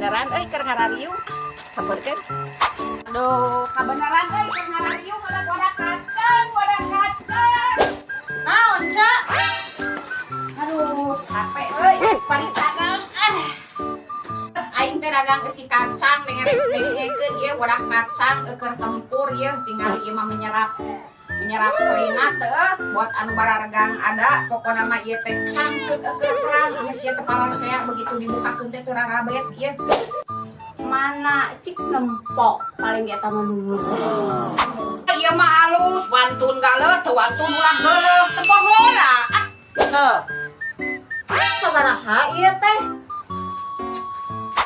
Kabeneran euy keur ngarariung. Sampeurkeun. Aduh, kabeneran euy keur ngarariung ada wadah kacang, wadah kacang. Naon, Cak? Aduh, capek euy, balik dagang. Ah. Aing teh dagang eusi kacang dengekeun ieu wadah kacang keur tempur ieu, tinggal ieu mah menyerap menyerap keringat teh buat anu bararegang ada. Pokona mah ieu teh cangcut keur perang anu sia teh saya begitu dibukakeun teh teu rarabet ieu. Mana cik nempok paling eta mah nunggu. Ieu mah alus, wantun galeuh, teu wantun ulah geuleuh, tempo heula ah. Heuh. Sabaraha ieu teh?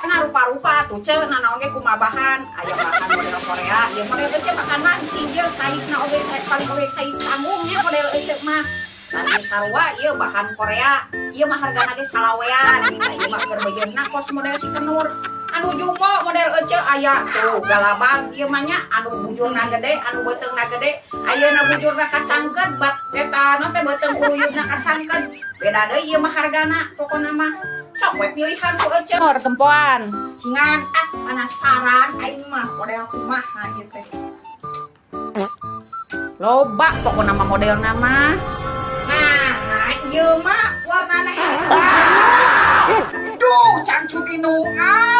Karena rupa-rupa tuh, ce, nanaon ge kumaha bahan, aya bahan model Korea, ieu model ece makan mah si ieu saizna oge paling oge saiz tanggungnya model ece mah. Lagi sarua ieu bahan Korea, ieu mah hargana ge salawean, nah, ieu mah keur bejeuna kos model si kenur. Anu jumbo model ece aya tuh galabag ieu mah nya, anu bujurna gede, anu beuteungna gede, ayeuna bujurna kasangkeut bat eta naon teh beuteung uruyubna kasangkeut. Beda deui ieu mah hargana pokona mah. Sok we pilihan ku ece. Nor tempoan. Cingan ah, penasaran aing mah model kumaha ieu teh. Loba pokona mah modelna mah. Nah, ieu mah warnana ini. Duh, cangcut inu ah.